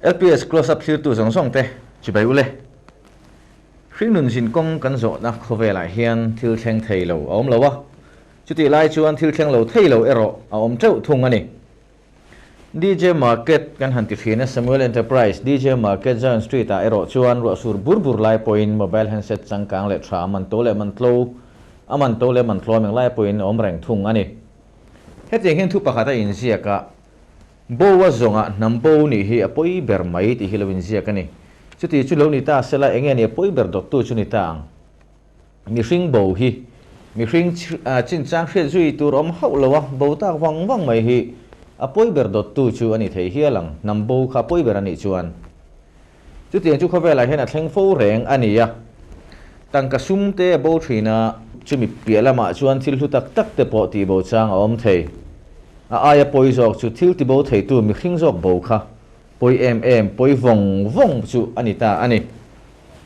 LPS Close Up thlirtu zawng zawng te chibai ule. Hringnun zin kawng kan zawhna khawvelah hian thil thleng thei lo a awm lo a, chutih lai chuan thil thleng lo thei lo erawh a awm teuh thung a ni. DJ Market kan han ti thin a, Samuel Enterprise DJ Market Zion Street ah erawh chuan ruahsur bur bur lai pawhin mobile handset changkang leh tha a man to leh man tlo a man to leh man tlawm eng lai pawhin a awm reng thung a ni. Hetiang hian thu pakhat a inziak a, Bo a zawngah hnam bo nih hi a pawi ber mai tih hi lo inziak a ni. Chuti chu lo ni ta sela enge ni a pawi ber dawttu chu ni ta ang? Mihring bo hi mihring chinchang hriat zui tur awm hauh lo a, bo tak vang vang mai hi a pawi ber dawttu chu a ni thei hial ang, hnam bo kha pawi ber a nih chuan. Chutiang chu khawvelah hian a thleng fo reng a ni a, tangka sum te a bo thin a, chumi piah lamah chuan thil hlu tak tak te pawh tihbo chang a awm thei. A aia pawi zawk chu thil tibo theitu mihring zawk bo kha pawi em em, pawi vawng vawng chu a ni ta a ni.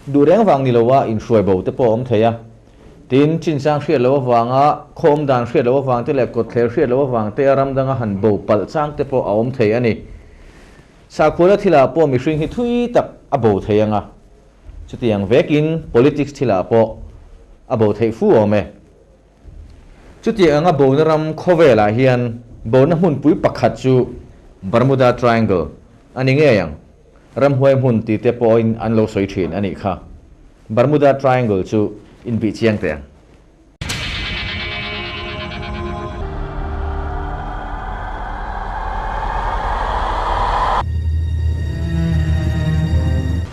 Duh reng vang ni loa inhruai bo te pawh a awm thei a. Tin, chinchang hriat loh avanga khaw awm dan hriat loh avang te leh kawtthler hriat loh avang te a ram danga han bo palh chang te pawh a awm thei a ni. Sakhuala thilah pawh mihring hi thui tak a bo thei anga, chutiang vekin politics thilah pawh a bo theih fu awm e. Chutiang anga bona ram khawvelah hian bona hmunpui pakhat chu Bermuda Triangle a ni ngei ang. Ramhuai hmun tih te pawhin an lo sawi thin a nih kha. Bermuda Triangle chu inbih chiang teh ang.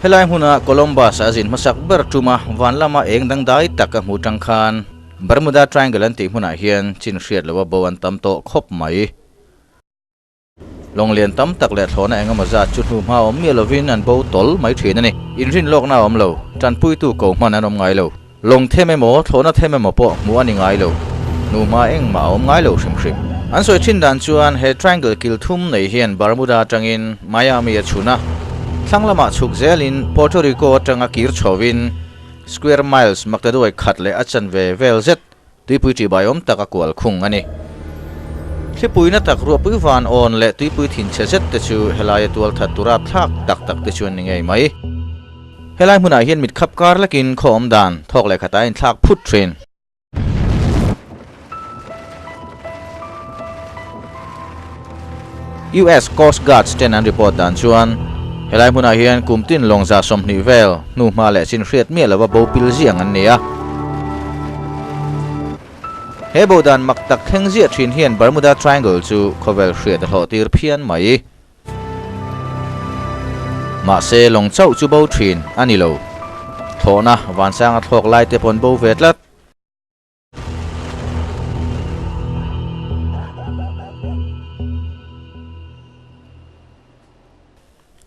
Helai hmuna Columbus a zin hmasak ber tuma van lama eng dangdai tak a hmu tang khan Bermuda Triangle an tih hmunah hian chin hriat loha bo an tam tawh khawp mai. Lawng lian tam tak leh thlawhna eng emaw zat chu hnu hma awm miah lovin an bo tawl mai thin a ni. Inrin lawkna a awm lo, tanpuitu ko hman an awm ngai lo. Lawng them emaw, thlawhna them emaw pawh hmuh a ni ngai lo. Hnu hma engmah a awm ngai lo hrim hrim. An sawi thin dan chuan he triangle kil thum nei hian Bermuda atangin Miami a chhun a, thlang lamah chhuk zelin Puerto Rico atanga kir chhovin square miles maktaduai khat leh a chanve vel zet Tuipui ṭihbaiawm tak a kual khung a ni. Thlipuina tak ruahpui van awn leh tuipui thinchhe zet te chu helaia tual that tur ap thlak tak tak te chu an ni ngei mai. Helai hmunah hian mit khap kar lekin khaw awm dan thawk leh khatah a inthlak phut thin. US Coast Guards ten an report dan chuan helai hmunah hian kum tin lawng 120 vel hnu hma leh chin hriat miah lova bo pil ziang an ni a. He bo dan mak tak thleng ziah thin hian Bermuda Triangle chu khawvel hriat a hlawh tir phian mai. Mahse lawng chauh chu bo thin a ni lo. Thlawhna vansanga thlawk lai te pawh an bo ve tlat.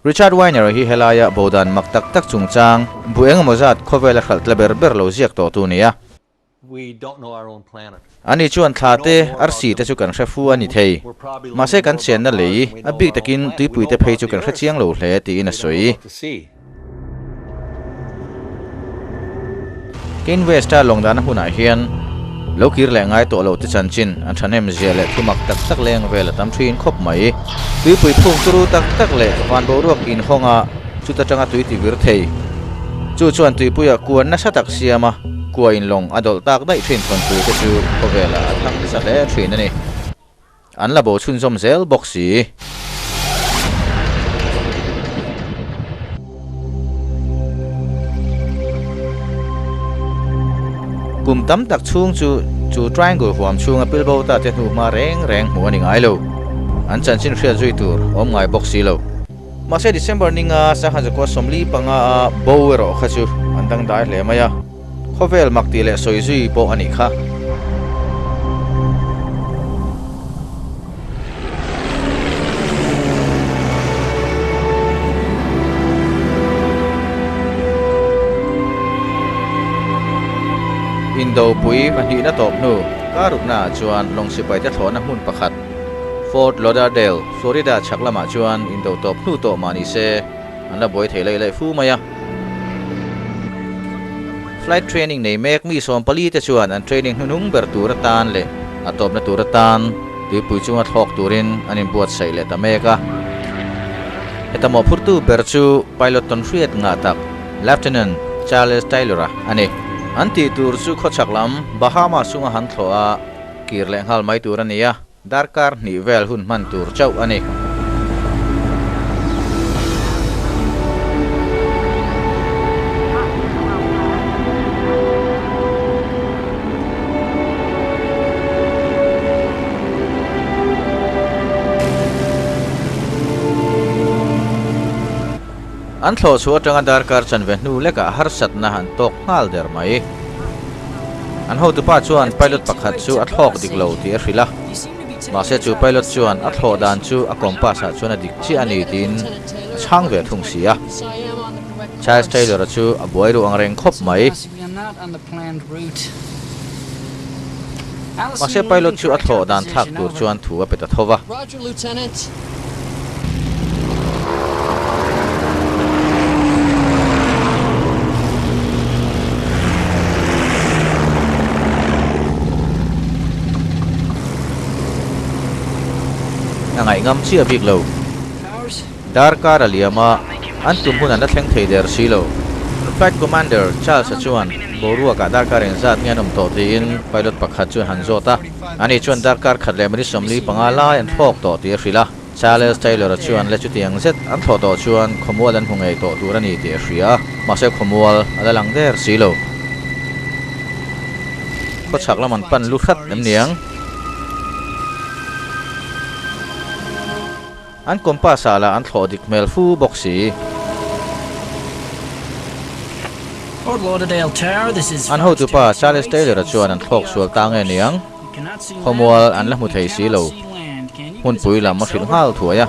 Richard Weiner hi helaia bodan mak tak tak chungchang bu engemaw zat khawvela hralh tla ber ber lo ziak tawh tu nia. Ani chuan thla te, arsi te chu kan hre fu a ni thei. Mahse kan chenna lei, a bik takin tuipui te phei chu kan hre chiang lo hle tiin a sawi. Kane West-a lawng dahna hunah hian lo kir leh ngai tawh loh te chanchin an thahnem zia leh thumak tak tak leng vel a tam thin khawp mai. Tuipui phung turu tak tak leh van boruak inhawng a, chuta tanga tui ti vir thei. Chu chuan tuipuia kuan nasa tak siam a, kua inlawng a dawlh tak daih thin thawnthu te chu khawvelah a thang nasa hle thin a ni. An la bo chhunzawm zel bawk si. Kum tam tak chhung chu chu triangle huam chhunga pilbo ta te hnuhma reng reng hmuh a ni ngai lo. An chanchin hriat zui tur awm ngai bawk si lo. Mahse December ninga sangha zakua 45 a bo erawh kha chu an dangdai hle mai a. Khawvel mak tih leh sawi zui pawh a nih kha. Indopui pahnihna tawp hnu karukna ah chuan lawng sipaite thlawhna hmun pakhat Fort Lauderdale, Florida chhak lamah chuan indo tawp hnu tawh mah ni se an la buai thei laih laih fu mai a. Flight training nei mek mi 14 te chuan an training hnuhnung ber tur atan leh a tawpna tur atan tuipui chunga thlawk turin an inbuatsaih leh ta mek a. Heta mawhphurtu ber chu pilot tawnhriat ngah tak Lieutenant Charles Taylor-a a ni. An tih tur chu khawchhak lam Bahamas chunga han thlawh a, kir leh nghal mai tur a ni a. Darkar hnih vel hun hman tur chauh a ni. An thlawh chhuah atanga darkar chanve hnu lekah harsatna an tawk nghal der mai. An hotupa chuan pilot pakhat chu a thlawk dik lo tih a hrilh a, mahse chu pilot chuan a thlawh dan chu a compass ah chuan a dik chiah a ni tiin a chhang ve thung si a. Charles Taylor-a chu a buai ruh ang reng khawp mai. Mahse pilot chu a thlawh dan thlak tur chuan thu a pe ta tho va. A ngaihngam chiah bik lo. Darkar a liam a, an tum hun an la thleng thei der si lo. Flight Commander Charles-a chuan boruakah darkar engzat nge an awm tawh tiin pilot pakhat chu a han zawt a. Ani chuan darkar khat leh minute 45 lai an thlawk tawh tih a hrilh a. Charles Taylor-a chuan le chutiang zet an thlawh tawh chuan khawmual an hmu ngei tawh tur a ni tih a hria a, mahse khawmual a la lang der si lo. Khawchhak lam an pan lu hrat em niang? An compass ah lah an thlawh dik hmel fu bawk si. An hotupa Charles Taylor-a chuan an thlawk sual ta nge niang? Khawmual an la hmu thei si lo. Hmunpui lam a hrilh nghal thuai a.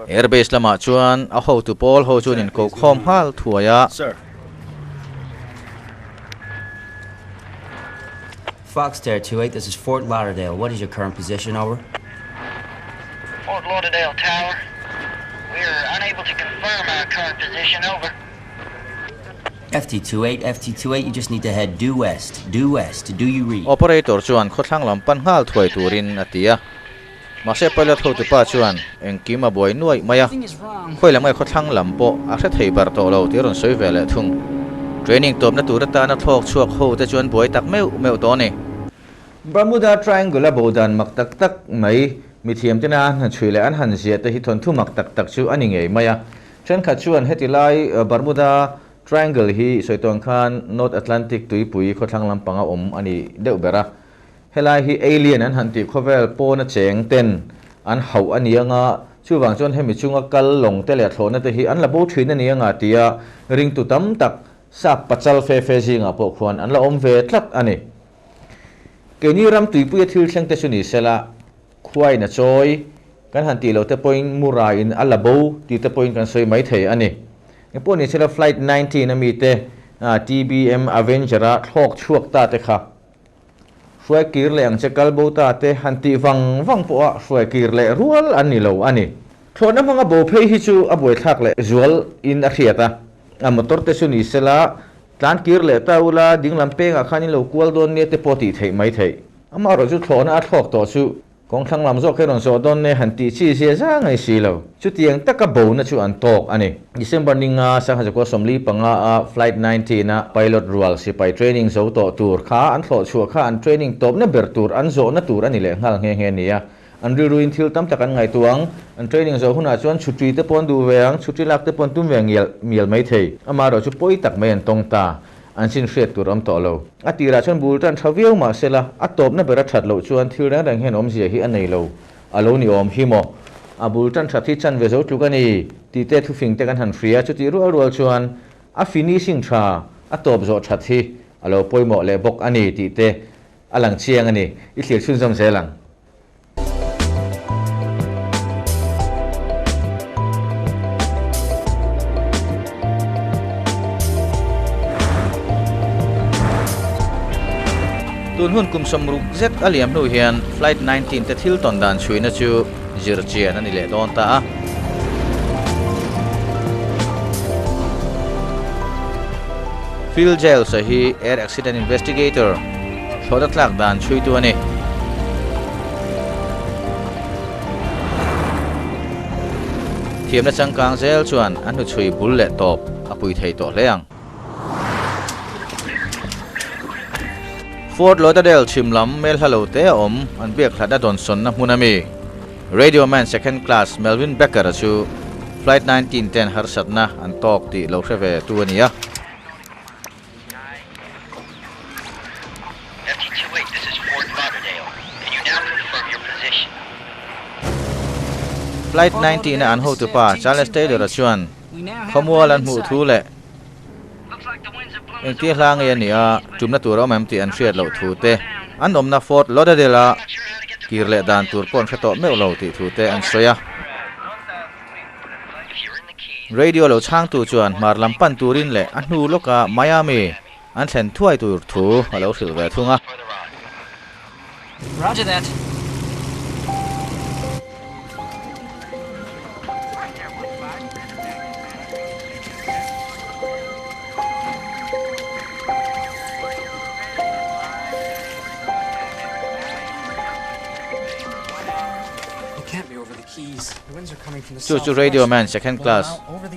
Airbase lamah chuan a hotu pawl ho chuan in kokhawm nghal thuai a. Foxterra 28, this is Fort Lauderdale. What is your current position, over? Fort Lauderdale Tower. We are unable to confirm our current position, over. FT28, FT28, you just need to head due west, due west, do you read? Operator chuan khawthlang lam pan nghal thuai turin a ti a. Mahse pilot hotupa chuan engkim a buai nuaih mai a, khawi lam nge khawthlang lam pawh a hre thei bar tawh lo tih a rawn sawi ve leh thung. Training tawpna tur atana thlawk chhuak ho te chuan buai tak meuh meuh tawh a ni. Bermuda Triangle a bo dan mak tak tak mai, mithiam tena an han chhui leh an han ziah te hi thawnthu mak tak tak chu a ni ngei mai a. Thenkhat chuan heti lai Bermuda Triangle hi sawi tawn khan North Atlantic tuipui khawthlang lampanga awm a ni deuh ber a. Helai hi alien an han tih khawvel pawna cheng ten an hauh a ni anga, chuvang chuan hemi chunga kal lawng te leh thlawhna te hi an la bo thin a ni anga tia ringtu tam tak sap pachal fe fe zingah pawh khuan an la awm ve tlat a ni. Keini ram tuipuia thil thleng te chu ni sela, khuain a chawi kan han tih loh te pawhin muraiin a la bo tih te pawhin kan sawi mai thei a ni. Engpawh ni sela Flight 19 a mite TBM Avenger-a thlawk chhuak ta te kha Hruai kir leh ang che kal bo ta te han tih vang vang pawha hruai kir leh rual an ni lo a ni. Thlawhna hmanga bo phei hi chu a buaithlak leh zual in a hriat a, a motor te chu ni sela tlan kir leh ta ula dinglam pengah khan in lo kual dawn nia te pawh tih theih mai theih. Amaherawh chu thlawhna a thlawk tawh chu Kawngthlang lam zawk hi rawn zawh dawn ne han tih chi zia za ngei si lo. Chutiang taka bona chu an tawk a ni. December ni nga sangha zakua 45 a Flight 19 a pilot rual sipai training zo tawh tur kha an thlawh chhuah kha an training tawpna ber tur an zawhna tur a ni leh nghal nghe nghe nia. An rilruin thil tam tak an ngaihtuah ang. An training zawh hunah chuan chhutri te pawh an duh ve ang, chhutri lak te pawh an tum ve ngial mial mai thei. Amaherawh chu pawi tak mai an tawng ta. An chin hriat tur awm tawh lo. A tirah chuan bul tan tha viau mah sela, a tawpna ber a that loh chuan thil reng reng hian awmzia hi a nei lo. A lo ni awm hi maw? A bul tan that hi chan ve zo tluk a ni, tih te thufing te kan han hria. Chutih rual rual chuan a finishing tha, a tawp zawh that hi a lo pawimawh leh bawk a ni tih te a lang chiang a ni. I thlir chhunzawm zel ang. Tun hun kum 60 zet a liam hnu hian Flight 19 te thil tawn dan chhuina chu zir chian a ni leh dawn ta a. Phil Giles-a hi Air Accident Investigator, thlawhna tlak dan chhuitu a ni. Thiamna changkang zel chuan a hnuchhui bul leh tawp a pui thei tawh hle ang. Fort Lauderdale chhim lam mel hla lo te a awm an biak hlatna dawnsawnna hmun a mi. Radio man second class Melvin Becker-a chu Flight 19 ten harsatna an tawk tih lo hre ve tu a ni a. Flight 19 a an hotupa Charles Taylor-a chuan khawmual an hmuh thu leh Engtia hla ngei a nih a, tumna tur a awm em tih an hriat loh thu te, an awmna Fort Lauderdale-a kir leh dan tur pawh an hre tawh meuh lo tih thu te an sawi a. Radio lo chhangtu chuan hmar lam pan turin leh a hnu lawka Miami an thlen thuai tur thu a lo hrilh ve thung a. Roger that. Chu chu Radio Man Second Class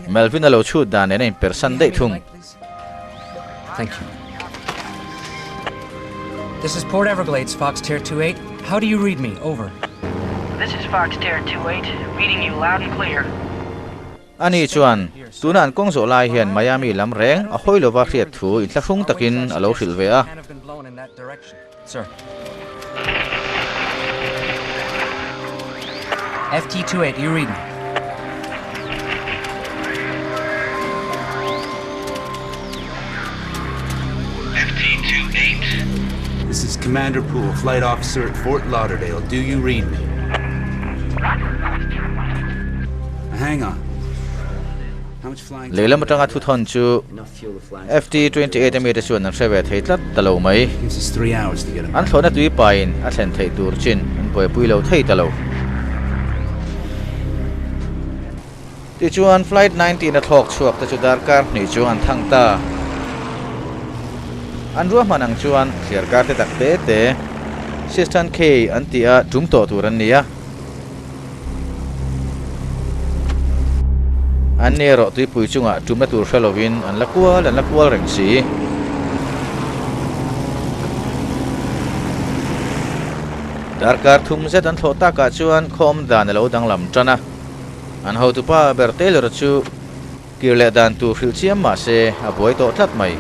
Melvin a lo chhut dan nen a inpersan daih thung. Thank you. This is Port Everglades, Foxterre 28. How do you read me? Over. This is Foxterre 28, reading you loud and clear. Ani chuan, tuna an kawng zawh lai hian Miami lam reng a hawi lova hriat thu inthlahrung takin a lo hrilh ve a. Sir. FT 28, you read me. FT 28. This is Commander Poole, flight officer at Fort Lauderdale. Do you read me? Hang on. Lehlam atanga thuthawn chu FT 28 ami te chuan an hre ve thei tlat ta lo mai. An thlawhna tui pain a thlen theih tur chin an buaipui lo thei ta lo. Tichuan Flight 19 a thlawk chhuak te chu darkar hnih chu an thang ta. An ruahman ang chuan thliarkar te tak te te Sistan Cay an tih a tum tawh tur an ni a. An ni erawh tuipui chungah tumna tur hre lovin an la kual an la kual reng si. Darkar thum zet an thlawh takah chuan khawm dan a lo danglam tan a. An hotupa ber Taylor-a chu kir leh dan tur hrilh chiam mah se a buai tawh tlat mai.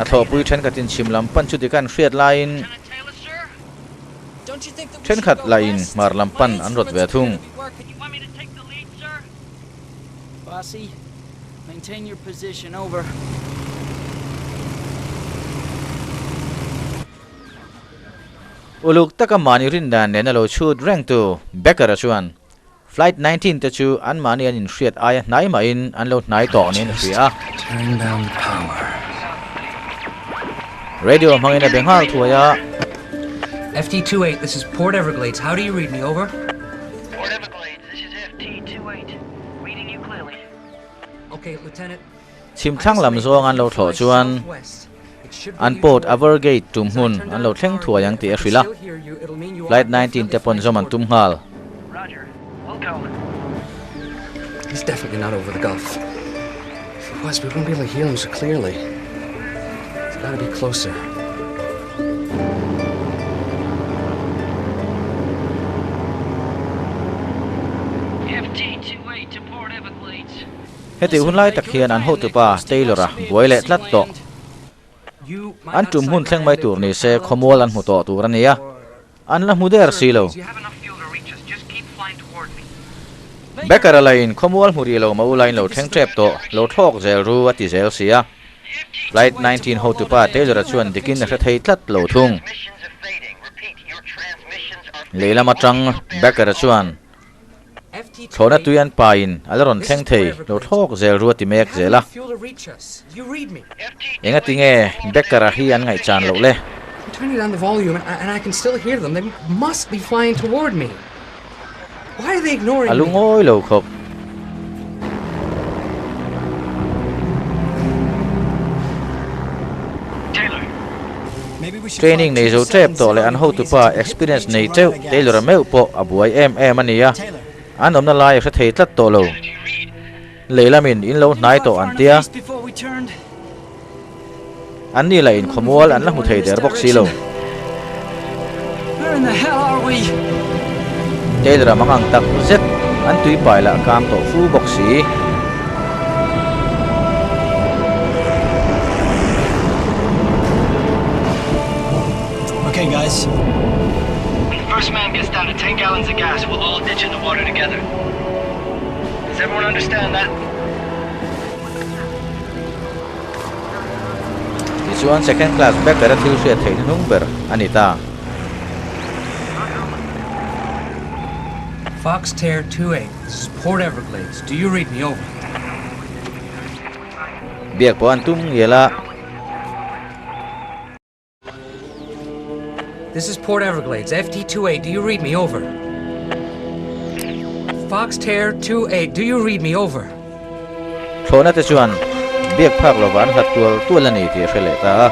A thlawhpui thenkhatin chhim lam pan chu dik an hriat laiin thenkhat lahin hmar lam pan an rawt ve thung. Maintain your position, over. Uluk taka mahni rindan nen a lo chhut reng tu Becker-a chuan Flight 19 te chu anmahni an inhriat aia hnai mahin an lo hnai tawh niin a hria a. Radio hmangin a be nghal thuai a. FT 28, this is Port Everglades. How do you read me? Over. Port Everglades, this is FT 28, reading you clearly. Chhim thlang lam zawng an lo thlawh chuan an Port Evergate tum hmun an lo thleng thuai ang tih a hrilh a, Flight 19 te pawn zawm an tum nghal. Heti hun lai tak hian an hotupa Taylor-a buai leh tlat tawh. An tum hun thleng mai tur ni se khawmual an hmu tawh tur a ni a, an la hmu der si lo. Becker-a lain khawmual hmu rih lo mah ulain lo thleng tep tawh, lo thlawk zel ru a ti zel si a. Flight 19 hotupa Taylor-a chuan dikin a hre thei tlat lo thung. Lehlam atang Becker-a chuan. Thlawhna tui an pain a la rawn thleng thei lo thlawk zel ru a ti mek zel a. Engati nge Becker-a hi an ngaihchan loh le? A lungawi lo khawp. Training nei zo tep tawh leh an hotupa experience nei teuh Taylor-a meuh pawh a buai em em a nia. An awmna lai a hre thei tlat tawh lo. Lei lamin in lo hnai tawh an tia. An ni lah in khawmual an la hmu thei der bawk si lo. Taylor-a mangang tak zet an tui pai lah kam tawh fu bawk si. Tichuan second class Becker-a thil hriat theih hnuhnung ber a ni ta. Foxterre 28, this is Port Everglades, do you read me over? Biak pawh an tum ngial a. This is Port Everglades, FT28, do you read me over? Foxterre 28, do you read me over? Thlawhna te chuan biak phak lova an hlat tual tual a ni tih a hre leh ta a.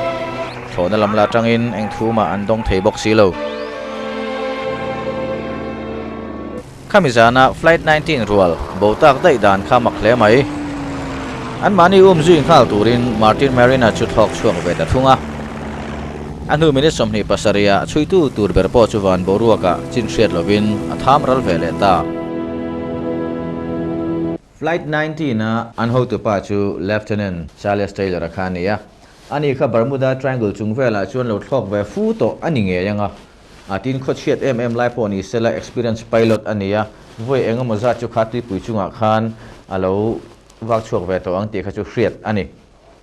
Thlawhna lam la atangin eng thu mah an dawng thei bawk si lo. Khami zana Flight 19 rual bo tak daih dan kha mak hle mai. Anmahni um zui nghal turin Martin Marina chu thlawk chhuak ve ta thung a. A hnu minute 27 ah chhuitu tur ber pawh chu van boruakah chin hriat lovin a tham ral ve leh ta. Flight 19 a an hotupa chu Lieutenant Charles Taylor-a kha a ni a. Ani kha Bermuda Triangle chung velah chuan lo thlawk ve fu tawh a ni ngei ang a. A tin khaw chhiat em em lai pawh ni sela experience pilot a ni a, vawi eng emaw zat chu kha tuipui chungah khan a lo vak chhuak ve tawh ang tih kha chu hriat a ni.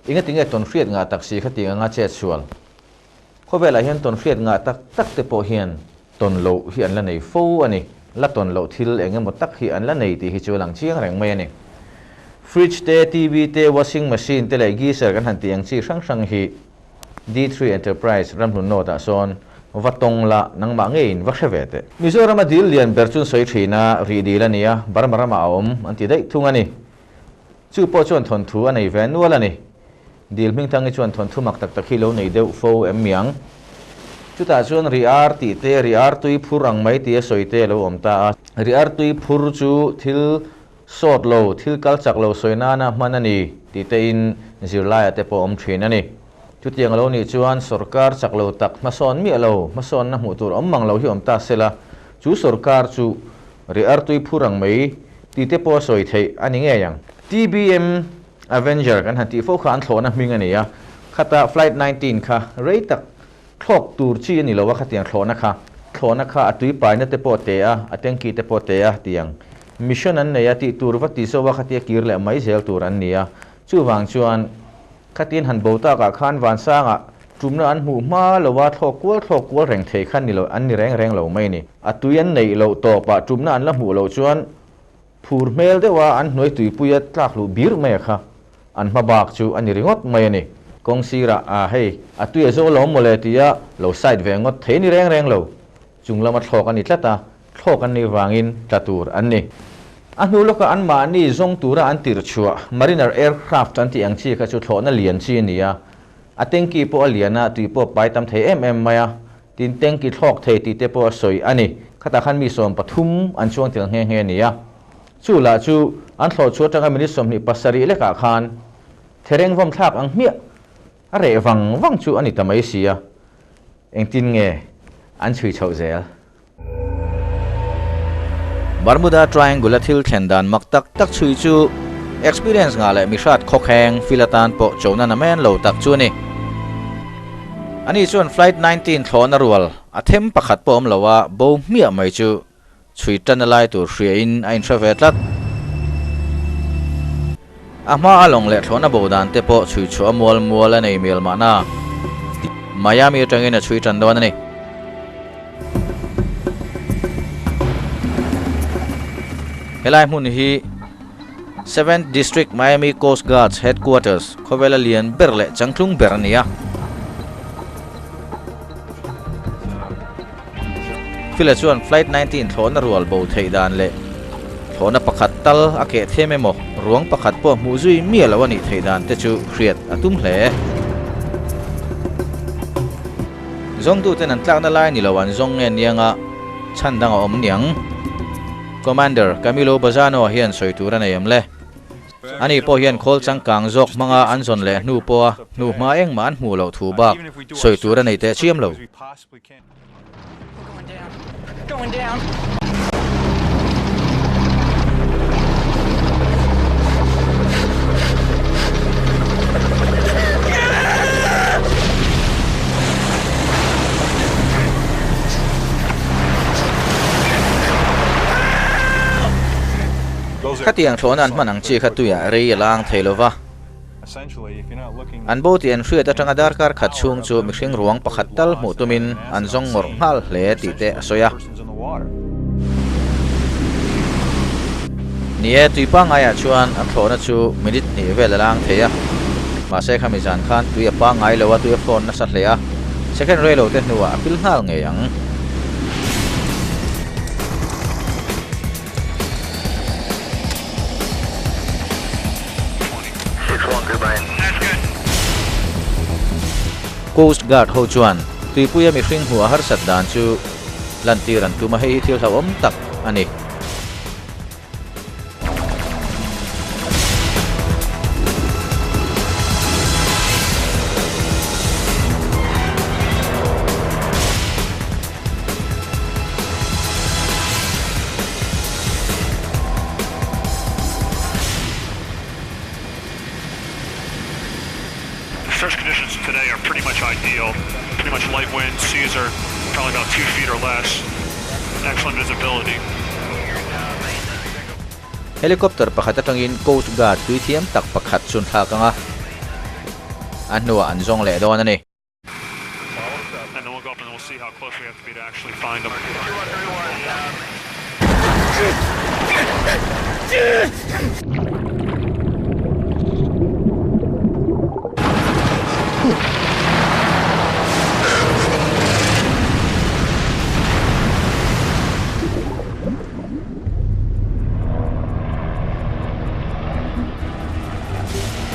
Enga tinge tawn hriat ngah tak si kha tih anga chet sual? Khawvelah hian tawn hriat ngah tak tak te pawh hian tawn loh hi an la nei fo a ni. La tawn loh thil eng emaw tak hi an la nei tih hi chu a lang chiang reng mai a ni. Fridge te, TV te, washing machine te leh geyser kan han tih ang chi hrang hrang hi D3 Enterprise ramhlun note ah sawn va tawng la, nangmah ngeiin va hre ve teh. Mizorama dil lian ber chun sawi thin a, rih dil a ni a, Burma ramah a awm an ti daih thung a ni. Chu pawh chuan thawnthu a nei ve nual a ni. Dil hmingthangi chuan thawnthu mak tak tak hi lo nei deuh fo em miang. Chutah chuan ri ar tih te, ri ar tui phur ang mai tia sawi te a lo awm ta a. Ri ar tui phur chu thil Sawt lo, thil kal chak lo sawi nana hman a ni tih tein zirlaiah te pawh awm thin a ni. Chutiang a lo nih chuan sawrkar chak lo tak hmasawn miah lo, hmasawnna hmuh tur awm mang lo hi awm ta sela, chu sawrkar chu ri artui phur ang mai tih te pawh a sawi theih a ni ngei ang. TBM Avenger kan han tih fo kha an thlawhna hming a ni a, khata Flight 19 kha rei tak thlawk tur chi a ni lo a khatiang thlawhna kha. Thlawhna kha a tui paina te pawh te a, a tanky te pawh te a tiang mission an nei a tih tur va ti zo a khatia kir leh mai zel tur an ni a. Chuvang chuan khatin han bo takah khan vansangah tumna an hmuh hma lo a thlawk kual thlawk kual reng thei kha ni lo an ni reng reng lo mai a ni. A tui an neih loh tawpah tumna an la hmuh loh chuan phur hmel deuh a an hnuai tuipuia tlak luh bir mai a kha an hma bak chu a ni ringawt mai a ni. Kawng sirah a hei a tui a zo lo mawle tia lo side ve ngawt thei ni reng reng lo. Chung lama thlawk a ni tlat a, thlawk an nih vangin tla tur an ni. A hnu lawkah anmahni zawng tura an tirh chhuah Mariner Aircraft an tih ang chi kha chu thlawhna lian chi a ni a, a tanky pawh a lian a, tui pawh a pai tam thei em em mai a, tin tanky thlawk thei tih te pawh a sawi a ni. Khatah khan mi 13 an chuang tel nghe nghe a ni a. Chu lah chu an thlawh chhuah atanga minute 27 lekah khan thereng vawm thlak ang hmiah a reh vang vang chu a ni ta mai si a. Engtin nge an chhui chhoh zel? Bermuda Triangle-a thil thlen dan mak tak tak chhui chu experience ngah leh mihrat khawkheng feel atan pawh chona namen lo tak chu a ni. Ani chuan Flight 19 thlawhna rual a them pakhat pawh awm lo a, bo hmiah mai chu chhui tan a lai tur hriain a inhre ve tlat. A hma a lawng leh thlawhna bo dan te pawh chhui chhuah a mual mual a nei mial mahna. Miami atangin a chhui tan dawn a ni. Helai hmun hi Seventh District Miami Coast Guards Headquarters khawvela lian ber leh changtlung ber a ni a. Phila chuan Flight 19 thlawhna rual bo theih dan leh thlawhna pakhat tal a keh them emaw ruang pakhat pawh hmuh zui miah lo a nih theih dan te chu hriat a tum hle. Zawngtuten an tlakna lai ni lo an zawng nge nianga chhan dang a awm niang. Commander Camilo Bazano hian sawi tur a nei em le? Ani pawh hian khawl changkang zawk hmanga an zawn leh hnu pawha hnu hma engmah an hmuh loh thu bak sawi tur a nei teh chiam lo. Khatiang thlawhna an hman ang chi kha tuiah rei a lang thei lo va. An bo tih an hriat atanga darkar khat chhung chu mihring ruang pakhat tal hmuh tumin an zawng ngawrh nghal hle tih te a sawi a. Ni e, tui pangaiah chuan an thlawhna chu minute hnih vel a lang thei a. Mahse khami zan khan tui a pangai lo a, tui a fawn nasa hle a, second rei lo te hnuah a pil nghal ngei ang. Coast Guard ho chuan tuipuia mihring hmuh a harsat dan chu lantir an tum a, hei hi thil hlauhawm tak a ni. Search conditions today are pretty much ideal. Pretty much light wind, seas are probably about 2 feet or less. Excellent visibility. Helicopter pakhat atangin Coast Guard tui thiam tak pakhat chun thlak anga a hnuah an zawng leh dawn a ni.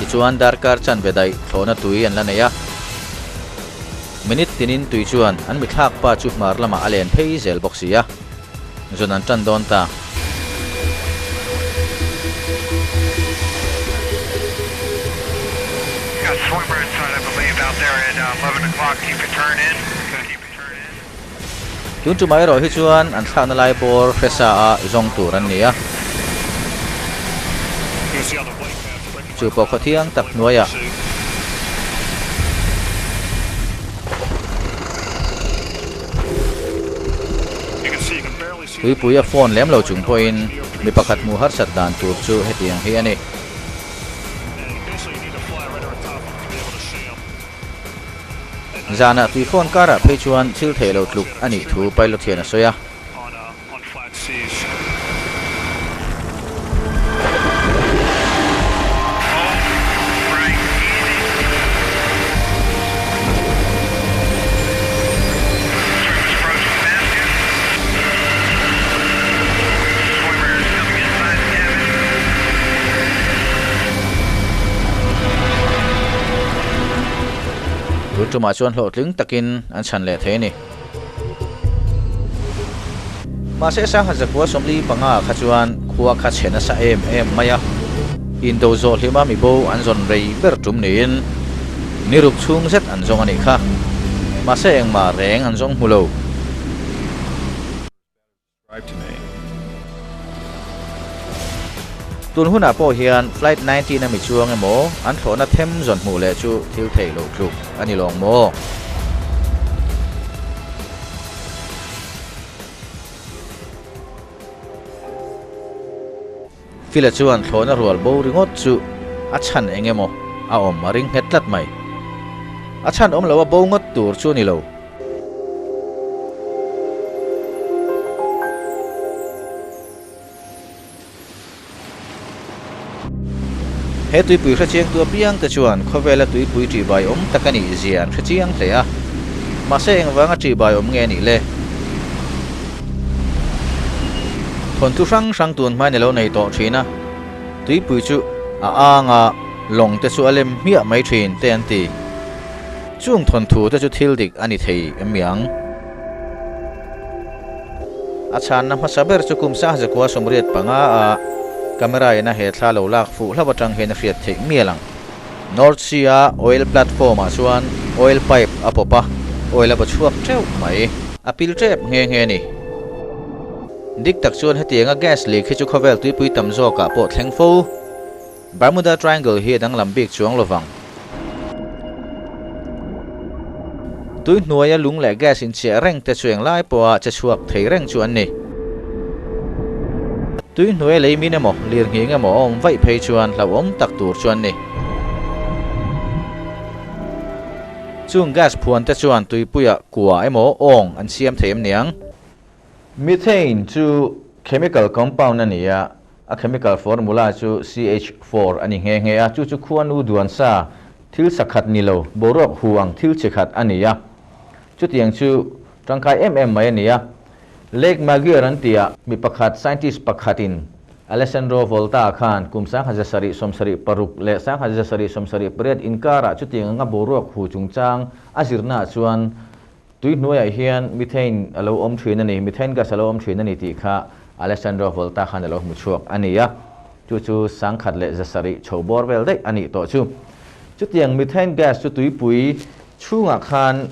Tichuan darkar chanve daih thlawhna tui an la nei a. Minute tinin tui chuan an mithlak pa chu hmar lamah a len phei zel bawk si a. Zun an tan dawn ta. Tun tumah erawh hi chuan an thlakna lai bawr hresa a zawng tur an ni a. Chu pawh khaw thiang tak hnuaiah. Tuipui a phone lem lo chung pawhin mi pakhat hmuh harsat dan tur chu hetiang hi a ni. Zanah tui phone karah phei chuan thil theih loh tluk a nih thu pilot hian a sawi a. Tun tumah chuan hlawhtling takin an chhan leh thei a ni. Mahse Sangha zakua 45 kha chuan khua kha chhe nasa em em mai a, indo zawh hlima mibo an zawn rei ber tum niin ni ruk chhung zet an zawng a nih kha. Mahse engmah reng an zawng hmu lo. Tun hunah pawh hian Flight 19 a mi chuang emaw an thlawhna them zawn hmuh leh chu thil theih loh tluk a ni lawng maw? Fila chuan thlawhna rual bo ringawt chu a chhan eng emaw a awm a ring nghet tlat mai. A chhan awm loa bo ngawt tur chu a ni lo. He tuipui hrechiangtu apiangte chuan khawvela tuipui ṭihbai awm tak a nih zia an hrechiang hle a. Mahse engvanga ṭihbai awm nge a nih le? Thawnthu hrang hrang tun hmain a lo nei tawh ṭhin a, tuipui chu a ang a, lawng te chu a lem hmiah mai ṭhin te an ti. Chung thawnthu te chu thil dik a ni thei em mi ang? A chhanna hmasa ber chu kum sangzakua 85 a camera in a he thla lo lak fuh hlauh atang hian a hriat theih mial ang. North Sea a oil platform ah chuan oil pipe a pawp a, oil a baw chhuak teuh mai. A pil tep nghe nghe a ni. Dik tak chuan hetianga gas leak hi chu khawvel tuipui tam zawkah pawh thleng fo. Bermuda Triangle hi a danglam bik chuang lo vang. Tui hnuaia lung leh gas inchiah reng te chu englai pawha che chhuak thei reng chu an ni. Tui hnuaia lei min emaw, lir nghing emaw a awm vaih phei chuan hlauhawm tak tur chu an ni. Chung gas phuan te chuan tuipuia kua emaw awng an siam thei em niang. Methane chu chemical compound a ni a, a chemical formula chu CH4 a ni nghe nghe a, chu chu khuanu duan sa thil sakhat ni lo, boruak hu ang thil chi khat a ni a. Chutiang chu tangkai em em mai a ni a. Lake Maggiore an tia mi pakhat scientist pakhatin Alessandro Volta khan kum 1776 leh 1778 inkarah chutiang anga boruak hu chungchang a zirnaah chuan Tui hnuaiah hian methane a lo awm thin a ni, methane gas a lo awm thin a ni tih kha Alessandro Volta khan a lo hmu chhuak a ni a, chu chu 1700 chho bawr vel daih a nih tawh chu. Chutiang methane gas chu tuipui chhungah khan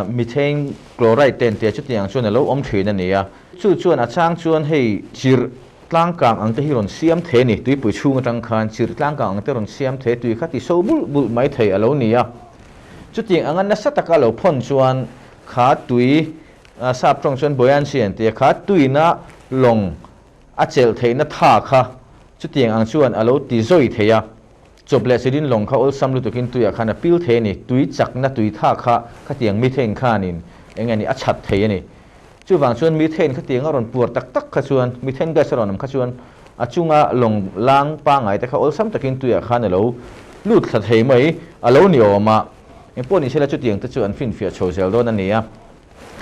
methane chloride te an tia chutiang chuan a lo awm thin a ni a, chu chuan a chang chuan hei chirh tlangkang ang te hi rawn siam thei a ni, tuipui chhung atang khan chirh tlangkang ang te rawn siam thei a, tui kha ti so bulh bulh mai thei a lo ni a. Chutiang anga nasa taka lo phawn chuan kha tui, sap tawng chuan buoyancy an ti a, kha tuina lawng a chelh theihna tha kha chutiang ang chuan a lo ti zawi thei a. Chawp leh silin lawng kha awlsam lutukin tuiah khan a pil thei a ni. Tui chakna tui tha kha khatiang methane khanin eng nge ni a chhat thei a ni. Chuvang chuan methane khatiang a rawn puar tak tak kha chuan, methane gas a rawn awm kha chuan a chunga lawng lang pangngai te kha awlsam takin tuiah khan a lo lut thla thei mai a lo ni awm a. Engpawh ni sela chutiang te chu an finfiah chho zel dawn a ni a.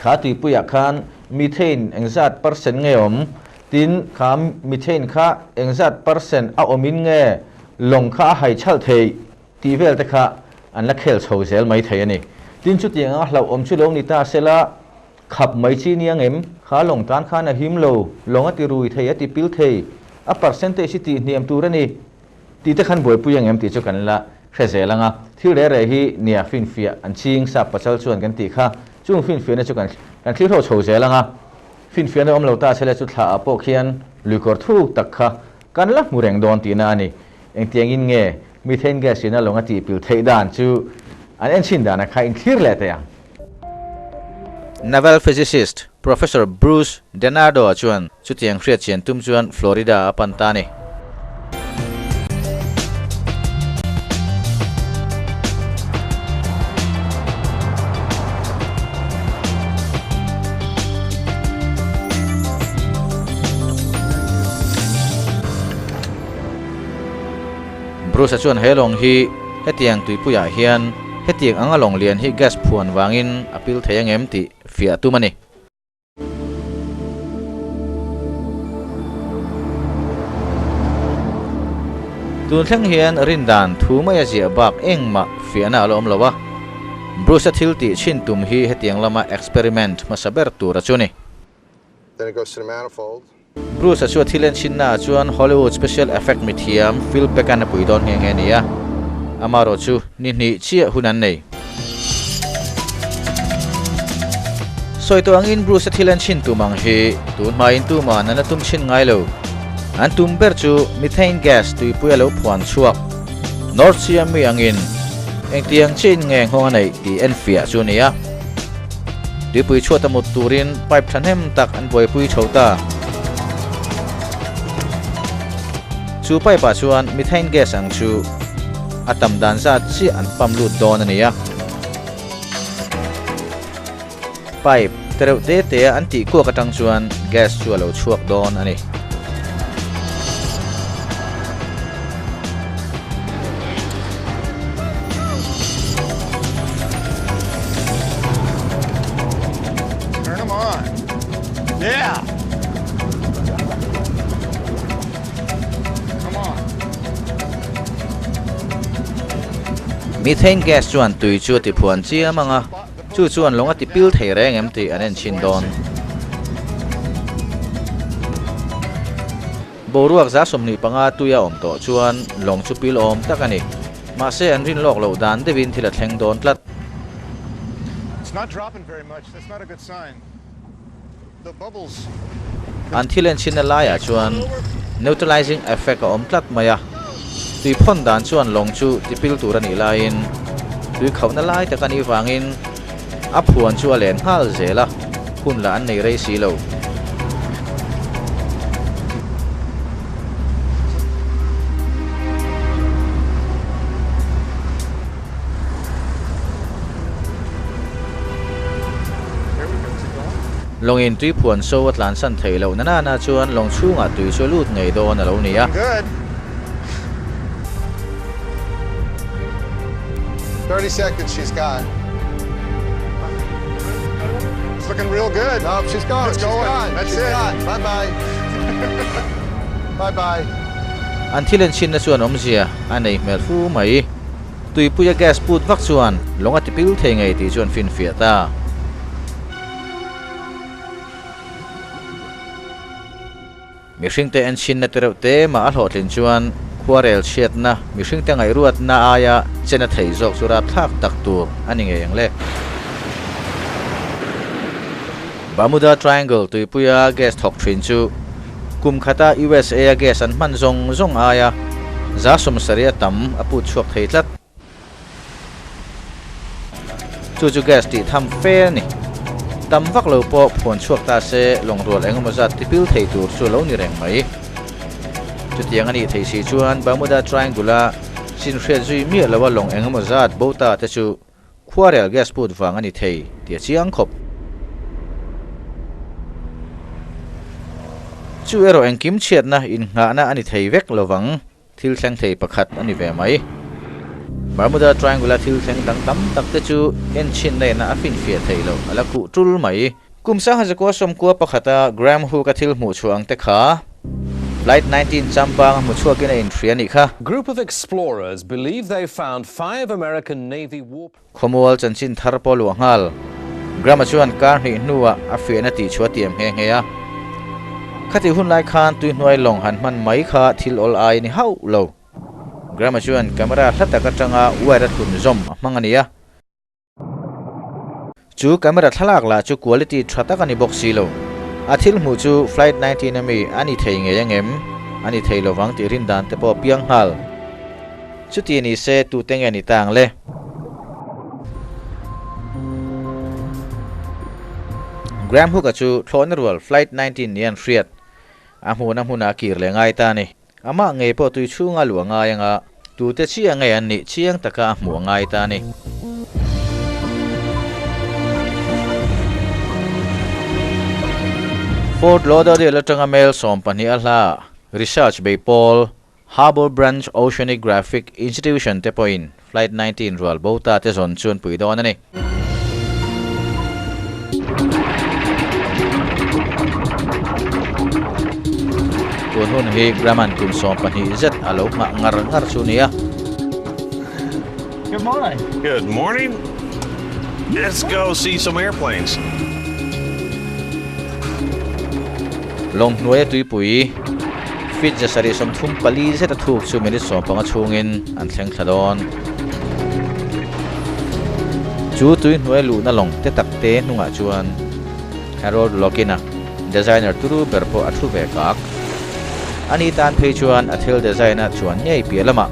Kha tuipuiah khan methane engzat percent nge awm? Tin, kha methane kha engzat percent a awmin nge lawng kha a hai chhalh theih? Tih vel te kha an la khel chho zel mai thei a ni. Tin, chutiang anga hlauhawm chu lo ni ta sela, Khap mai chi nia ngem, kha lawng tan khan a him lo, lawng a ti rui thei, a ti pil thei, a percentage hi tih hniam tur a ni tih te khan buaipui ang em tih chu kan la hre zel ang a. Thil reh reh hi nia finfiah an ching sap pasal chuan kan tih kha, chung finfiahna chu kan kan thlir ho chho zel ang a. Finfiahna awm lo ta se le chu thla ah pawh khian luikawr thuk tak kha kan la hmu reng dawn tihna a ni. Engtiangin nge methane gas in a lawng a tih pil theih dan chu an enchhin danah kha inthlir leh teh ang. Naval physicist Professor Bruce DeNardo-a chuan chutiang hriatchian tum chuan Florida a pan ta a ni. Bruce-a chuan he lawng hi hetiang tuipuiah hian Hetiang anga lawng lian hi gas phuan vangin a pil thei angem tih fiah a tum a ni. Tun thleng hian rindan thu mai a ziah bak engmah fiahna a la awm lo a, Bruce-a thil tih chhin tum hi hetiang lama experiment hmasa ber tur a chu ni. Bruce-a chu a thil enchinnaah chuan Hollywood special effect mithiam Phil Peck-a'n a pui dawn nghe nghe a ni a, amaherawh chu ni hnih chiah hun an nei. Sawi tawh angin Bruce-a thil enchin tum ang hi tun hmain tuma'n an la tum chhin ngai lo. An tum ber chu methane gas tuipui a lo phuan chhuak North Sea mi angin engtiang chiahin nge nghawng a neih tih enfiah chu a ni a. Tuipui chhuat a mut turin pipe thahnem tak an buaipui chho ta. Chu pipe ah chuan methane gas ang chu a tam dan zat chiah an pump lut dawn a ni a. Pipe tereuh te te a an tih kuak atang chuan gas chu a lo chhuak dawn a ni. Methane gas chuan tui chu a ti phuan chiam ang a, chu chuan lawng a ti pil thei reng em tih an en chhin dawn. Boruak 25 tui a awm tawh chuan lawng chu pil awm tak a ni. Mahse an rin lawk loh dan deuhin thil a thleng dawn tlat. An thil en chhinna laiah chuan neutralizing effect a awm tlat mai a, tui phawn dan chuan lawng chu tipil tur a nih laiin tui khauhna lai tak a nih vangin a phuan chu a len nghal zel a, hun lah an nei rei si lo. Lawngin tui phuan so a tlansan theih loh na nana chuan lawng chhungah tui chu a lut ngei dawn a lo ni a. An thil enchhinna chuan awmzia a nei hmel fu mai. Tuipuia gas put vak chuan lawng a tipil thei ngei tih chu an finfiah ta. Mihringte enchhinna te reuh te mah a hlawhtlin chuan khuarel chhiatna mihringte ngaihruatna aia chen a thei zawk chu rapthlak tak tur a ni ngei ang le. Bermuda Triangle tuipuia gas thawk thin chu kum khata USA-a gas an hman zawng zawng aia 70% a tam a put chhuak thei tlat. Chu chu gas tih tham fe a ni. Tam vak lo pawh phuan chhuak ta se lawngrual engemaw zat tipil thei tur chu a lo ni reng mai. Chutiang a nih theih si chuan Bermuda Triangle-a chin hriat zui miah loa lawng engemaw zat bo ta te chu Khuarel gas put vang a ni thei tih a chiang khawp. Chu erawh engkim chhiatna innghahna a ni thei vek lovang, thil thleng thei pakhat a ni ve mai. Bermuda Triangle-a thil thleng dang tam tak te chu enchhinna ina a finfiah theih loh a la khuh tul mai. Kum 1991a Graham Hook-a thil hmuh chhuah ang te kha Flight 19 chambang a hmu chhuakin a inhria a nih kha. Group of explorers believe they found five American Navy war. Khawmual chanchin thar pawh luah nghal. Graham-a chuan kar hnih hnuah a fiahna tih chu a tiam nghe nghe a. Khatih hun lai khan tuihnuai lawng han hman mai kha thil awl ai a ni hauh lo. Graham-a chuan camera hla tak atanga wire a thlun zawm a hmang a ni a. Chu camera thlalak lah chu quality tha tak a ni bawk si lo. A thil hmuh chu Flight 19 ami a ni thei ngei angem? A ni thei lovang tih rin dan te pawh a piang nghal. Chuti ni se tute nge ni ta ang le? Graham Hook-a chu thlawhna rual Flight 19 ni an hriat. A hmuhna hmunah a kir leh ngai ta a ni. Amah ngei pawh tui chhunga luh a ngai anga tute chiah ngei an nih chiang taka a hmuh a ngai ta a ni. Fort Lauderdale atanga mel 12 a hla research bei pawl Harbor Branch Oceanographic Institution te pawhin Flight 19 rual bo ta te zawn chu an pui dawn a ni. Tun hun hi Graham-a'n kum 12 zet a lo nghah ngar ngar chu a ni a. Good morning. Good morning. Let's go see some airplanes. Lawng hnuaia tuipui feet 734 zet a thuk chu minute 15 chhungin an thleng thla dawn. Chu tui hnuai luhna lawng te tak te hnungah chuan Harold Lokin-a designer turu ber pawh a thu ve kak. Ani tan phei chuan a thil design-a chuan ngei piah lamah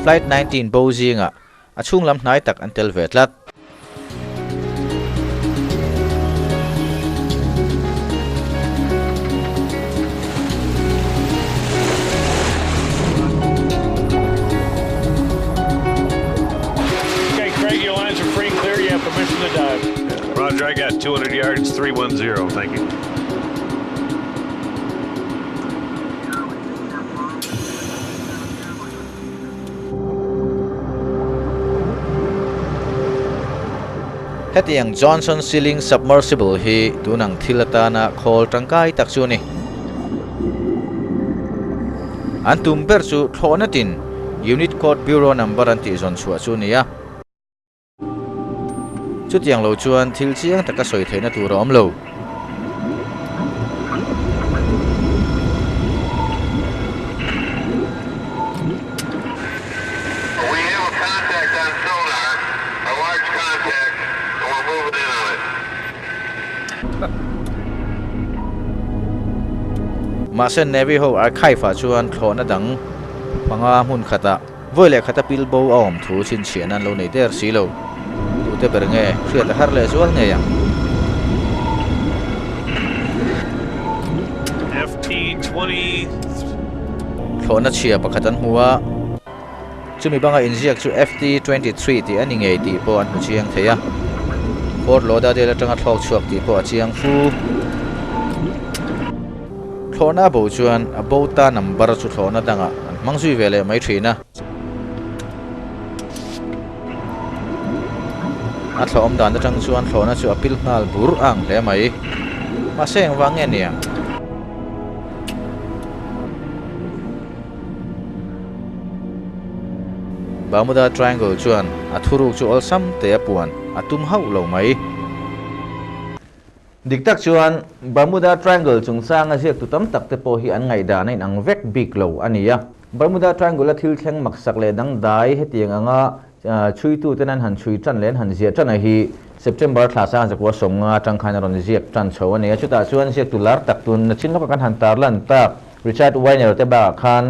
Flight 19 bo zingah a chhung lam hnai tak an tel ve tlat. Okay, Craig, your lines are free and clear. You have permission to dive. Roger, I got 200 yards, 310. Thank you. Hetiang Johnson Sealing Submersible hi tunang thil atana khawl tangkai tak chu a ni. An tum ber chu thlawhna tin Unit Code Bureau number an tih zawn chhuah chu a ni a. Chutiang lo chuan thil chiang taka sawi theihna tur a awm lo. Mahse Navy ho archive ah chuan thlawhna dang panga hmun khatah vawi leh khata pil bo a awm thu chhinchhiahna an lo nei der si lo. Tute ber nge hriat a har leh zual ngei ang. Thlawhna chhia pakhat an hmu a, chumi banga inziak chu FT-23 tih a ni ngei tih pawh an hmu chiang thei a. Fort Lauderdale atanga thlawk chhuak tih pawh a chiang fu. Thlawhna a bo chuan a bo ta number chu thlawhna dangah an hmang zui ve leh mai thin a. A thlawhawm dan atang chuan thlawhna chu a pil nghal bur a ang hle mai. Mahse engvang nge nia? Bermuda Triangle chuan a thuruk chu awlsam te a puan a tum hauh lo mai. Dik tak chuan Bermuda Triangle chungchanga ziaktu tam tak te pawh hi an ngaihdan a inang vek bik lo a ni a. Bermuda Triangle-a thil thleng maksak leh dangdai hetiang anga chhuituten an han chhui tan leh an han ziah tan a hi September thla sang zakua sawmnga atang khan a rawn ziak tan chho a ni a. Chutah chuan ziaktu lar tak tun nachin lawka kan han tarlan tak Richard Weiner te bakah khan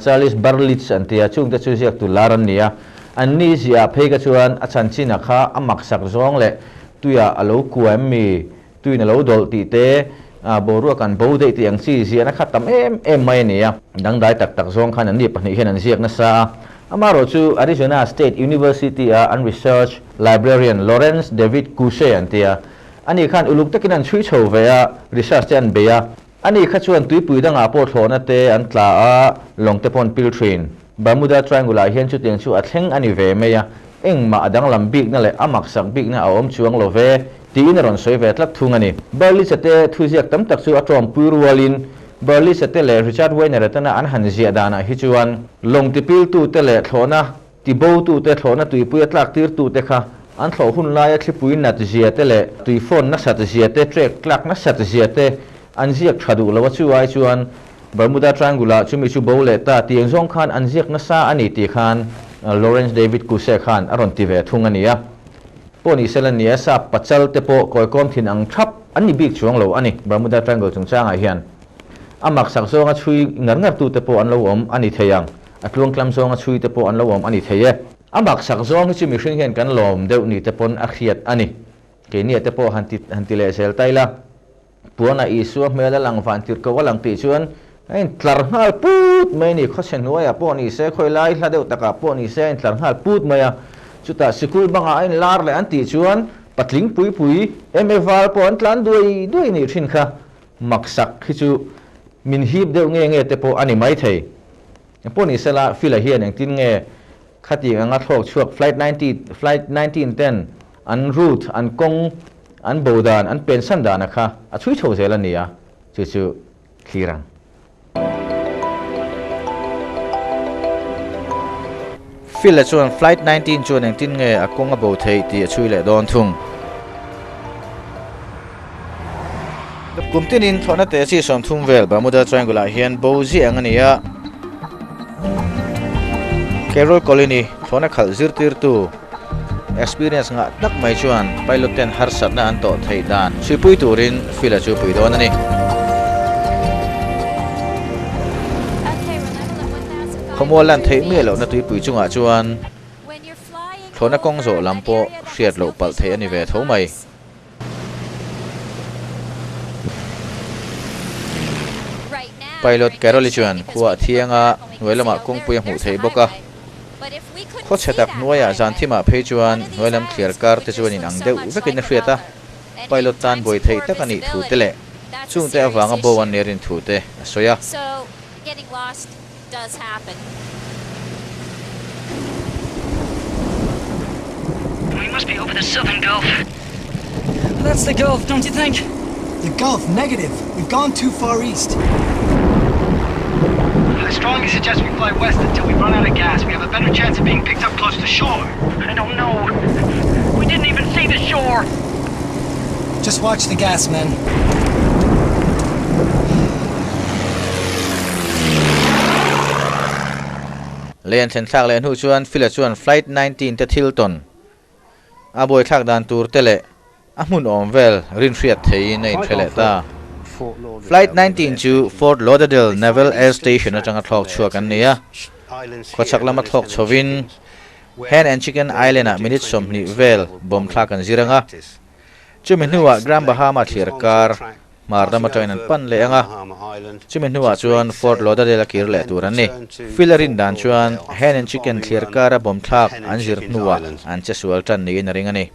Charles Berlitz an ti a, chungte chu ziaktu lar an ni a. Anni ziah phei kha chuan a chanchin a kha a maksak zawng leh Tuiah a lo kua em mi? Tuiin a lo dawlh tih te, boruak an bo daih tih ang chi ziahna kha tam em em mai a ni a. Dangdai tak tak zawng khan anni pahnih hian an ziak nasa a. Amaherawhchu Arizona State University-a an research librarian Lawrence David Kushe an ti a. Ani khan uluk takin an chhui chho ve a, research te an bei a. Ani kha chuan tuipui dangah pawh thlawhna te an tla a, lawng te pawh an pil thin. Bermuda Triangle-ah hian chutiang chu a thleng a ni ve mai a, engmah a danglam bikna leh a maksak bikna a awm chuang lo ve, tiin a rawn sawi ve tlat thung a ni. Berlitz-a te thuziak tam tak chu a tawmpui rualin Berlitz-a te leh Richard Weiner-a tena an han ziah danah hi chuan lawng tipiltute leh thlawhna tibotute, thlawhna tuipui a tlaktirtute kha an thlawh hun laia thlipui nat zia te leh tuifawn nasat zia te, trek tlak nasat zia te an ziak tha duh lo a, chu ai chuan Bermuda Triangle-ah chumi chu bo leh ta tih eng zawng khan an ziak nasa a ni tih khan Lawrence David Kushe khan a rawn ti ve thung a ni a. Pawh ni sela nia sap pachal te pawh kawikawm thin ang thap an ni bik chuang lo a ni Bermuda Triangle chungchangah hian. A maksak zawnga chhui ngar ngar tute pawh an lo awm a ni thei ang, a tluangtlam zawnga chhui te pawh an lo awm a ni thei e. A maksak zawng hi chu mihring hian kan lawm deuh ni te pawn a hriat a ni. Keini te pawh han ti han ti leh zel ta ila. Puana Isua hmel a lang van tirh ko a lang tih chuan a intlar nghal put mai a ni. Khawchhe hnuaiah pawh ni se, khawi lai hla deuh takah pawh ni se a intlar nghal put mai a. Chutah sikul bangah a inlar leh an tih chuan patling pui pui MA val pawh an tlan duai duai nih thin kha. Maksak hi chu min hip deuh nge nge te pawh a ni maithei. Pawh ni sela Phil-a hian engtin nge khatiang anga thlawk chhuak flight ninety flight 19 ten an route an kawng an bo dan an pensan dana kha a chhui chho zel a ni a, chu chu thlir ang. Phil-a chuan flight 19 chuan engtin nge a kawng a bo theih tih a chhui leh dawn thung. Kum tinin thlawhna te chi 30 vel Bermuda Triangle ah hian bo ziah ang a ni a. Carol Colini thlawhna khalh zirtirtu experience ngah tak mai chuan pilot ten harsatna an tawh theih dan chhuipui turin Phil-a chu pui dawn a ni. Khawmual lan theih miah lohna tuipui chungah chuan thlawhna kawng zawh lam pawh hriat loh palh theih a ni ve tho mai. Pilot Carol-i chuan khua a thiang a, hnuai lamah kawngpui a hmuh theih bawk a. Khaw chhe tak hnuaiah zan thimah phei chuan hnuai lam thliar kar te chuan inang deuh vekin a hriat a, pilot tan buai theih tak a nih thu te leh chungte avanga bo an nih a rin thu te a sawi a. We must be over the southern Gulf. That's the Gulf, don't you think? The Gulf, negative. We've gone too far east. I strongly suggest we fly west until we run out of gas. We have a better chance of being picked up close to shore. I don't know. We didn't even see the shore. Just watch the gas, men. Lei an thlen thlak leh hnu chuan Phil-a chuan Flight 19 te thil tawn a buaithlak dan tur te leh a hmun awm vel rinhriat theiin a inhre leh ta. Flight 19 chu Fort Lauderdale Naval Air Station atanga thlawk chhuak an ni a, khawchhak lama thlawk chhovin Hen and Chicken Island-ah minute 20 vel bomb thlak an zir ang a. Chumi hnuah Grand Bahama thlir kar hmar ram atangin an pan leh ang a, chumi hnuah chuan Fort Lauderdale a kir leh tur an ni. Phil a rin dan chuan Hen and Chicken thlir kara bomb thlak an zir hnuah an che sual tan niin a ring a ni.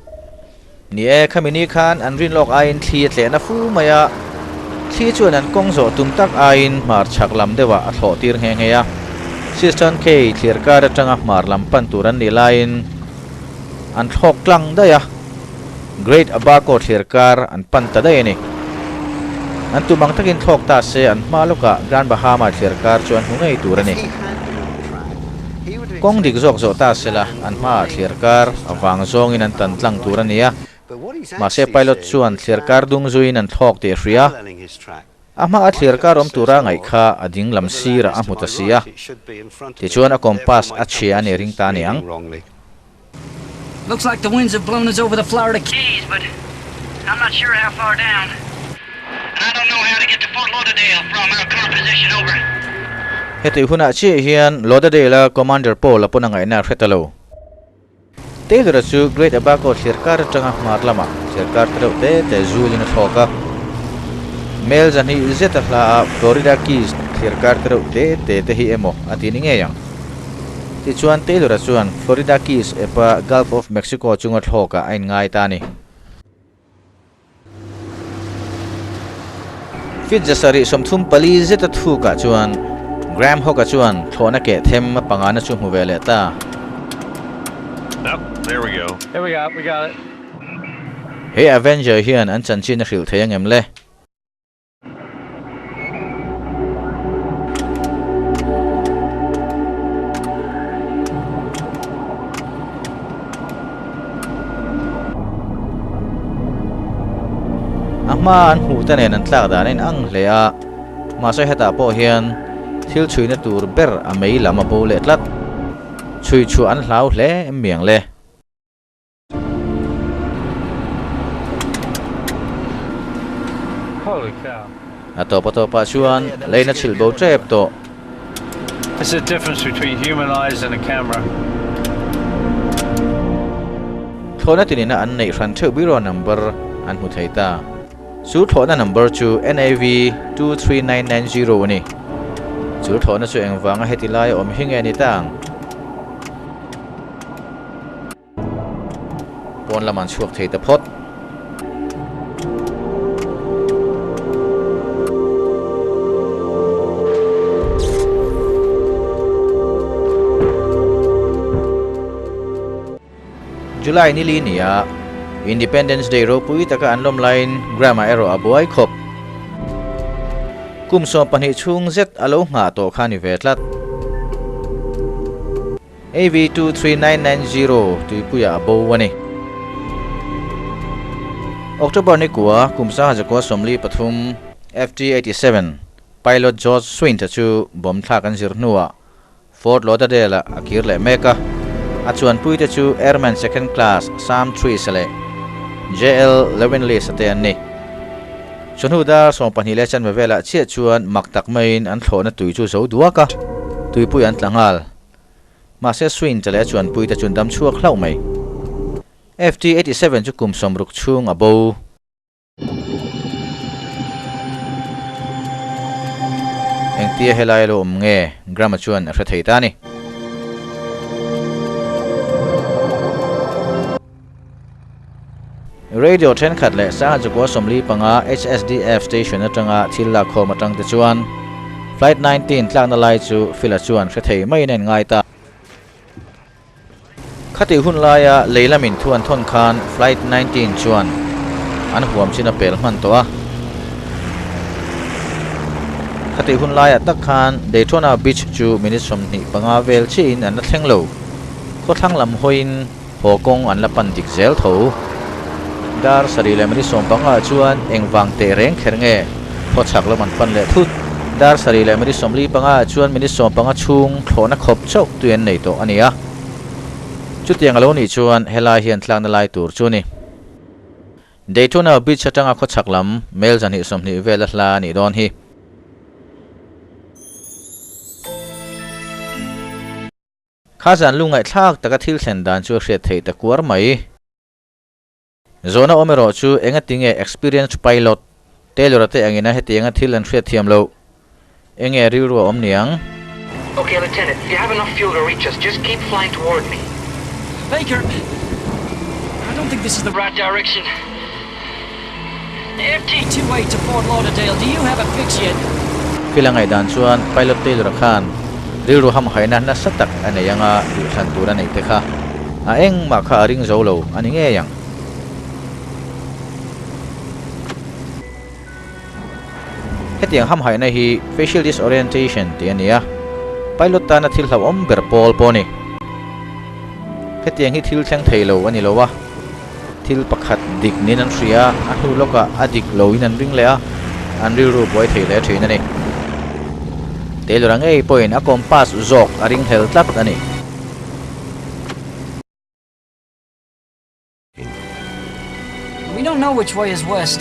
Ni e, khami ni khan an rin lawk aiin thli a tlehna fu mai a, thli chuan an kawng zawh tum tak aiin hmar chhak lam deuhah a thlawh tir nghe nghe a. Sistan Cay thlir kar atanga hmar lam pan tur an nih laiin an thlawk tlang daih a, Great Abaco thlir kar an pan ta daih a ni. An tum ang takin thlawk ta se an hma lawkah Grand Bahama thlir kar chu an hmu ngei tur a ni. Kawng dik zawk zawh ta sela an hmaah thlir kar avang zawngin an tan tlang tur a ni a, mahse pilot chuan thlir kar dung zuiin an thlawk tih a hria. A hmaah thlir kar awm tura ngaih kha a ding lam sirah a hmu ta si a, tichuan a compass a chhia a ni ring ta aniang. Looks like the winds have blown us over the Florida Keys, but I'm not sure how far down. I don't know how to get to Fort Lauderdale from our current position, over. Heti hunah chiah hian Lauderdale-a Commander Paul-a pawn a ngaihna a hre ta lo. Taylor-a chu Great Abaco thlir kar atanga hmar lamah thlir kar te reuh te te zulin a thlawk a. Mel zahnih zet a hla a Florida Keys thlir kar te reuh te te te hi emaw a ti ni ngei ang. Tichuan, Taylor-a chuan Florida Keys epa Gulf of Mexico chunga thlawkah a inngai ta a ni. Feet 734 zeta thukah chuan Graham Hogg-a chuan thlawhna keh them a pangana chu hmu ve leh ta. There we go. There we go, we got it. He Avenger hian an chanchin a hrilh thei angem le? A hma an hmuh te nen an tlak dan a inang hle a, mahse hetah pawh hian thil chhuina tur ber a mei lam a bo leh tlat. Chhui chhuah an hlau hle em miang le. A tawp a tawpah chuan leina chhilh bo tep tawh. Thlawhna tinina an neih hran theuh biro number an hmu thei ta. Chu thlawhna number chu NAV 23990 a ni. Chu thlawhna chu engvanga heti laia awm hi nge ni ta ang? Pawn lam an chhuak thei ta phawt. July ni li nia Independence Day ropui taka an lawm laiin Graham-a erawh a buai khawp. Kum 12 chhung zet a lo nghah tawh kha a ni ve tlat. AV23990 tuipuiah a bo a ni. October ni kua kum 1943 FT-87 pilot George Swint-a chu bomb thlak an zir hnuah Fort Lauderdale-ah a kir leh mek a. A chuanpuite chu Airman Second Class Sam Trees-a leh JL Lewinlis-a te an ni. Chawhnu dar 12 leh chanve velah chiah chuan mak tak maiin an thlawhna tui chu zo duak a, tuipui an tla nghal. Mahse Swin chale a chuanpui te chuan dam chhuak hlauh mai. FT-87 chu kum 60 chhung a bo. Engtia helai a lo awm nge? Graham-a chuan a hre thei ta a ni. Radio thenkhat leh Sangha Chukua 45 HSDF station atanga thil lakkhawm atang te chuan Flight 19 tlakna lai chu Phil-a chuan hre thei maiin a inngai ta. Khatih hun laia lei lamin thu an thawn khan Flight 19 chuan an huam chin a pel hman tawh a. Khatih hun laiah tak khan Daytona Beach chu minute 25 vel chiahin an la thleng lo. Khawthlang lam hawiin. Haw kawng an la pan dik zel tho. Dar sarih leh minute 15 ah chuan engvang teh reng kher nge khaw chhak lam an pan leh thut. Dar sarih leh minute 45 ah chuan minute 15 chhung thlawhna khawp chauh tui an nei tawh a ni a. Chutiang a lo nih chuan helai hian tlakna lai tur chu a ni. Daytona Beach atanga khaw chhak lam mel 220 vel a hla a nih dawn hi. Kha zan lu ngaihthlak taka thil thlen dan chu a hriat theih ta kuar mai. Zawhna awm erawh chu enga tinge experienced pilot Taylor-a te angina hetianga thil an hriat thiam loh? Enge rilru a awm niang? Okay, Lieutenant, you have enough fuel to reach us. Just keep flying toward me. Baker, I don't think this is the right direction. FT28 to Fort Lauderdale, do you have a fix yet? Phil a ngaihdan chuan Pilot Taylor-a khan rilru hamhaina nasa tak a nei anga duhthlan tur a neih te kha a engmah kha a ring zo lo a ni ngei ang. Hetiang hamhaina hi facial disorientation tih a ni a, pilot tana thil hlauhawm ber pawl pawh a ni. Hetiang hi thil thleng thei lo a ni lo a. Thil pakhat dik niin an hria a, a hnu lawkah a dik loin an ring leh a, an rilru buai thei hle thin a ni. Taylor-a ngei pawhin a compass zawk a ring hlel tlat a ni. We don't know which way is west.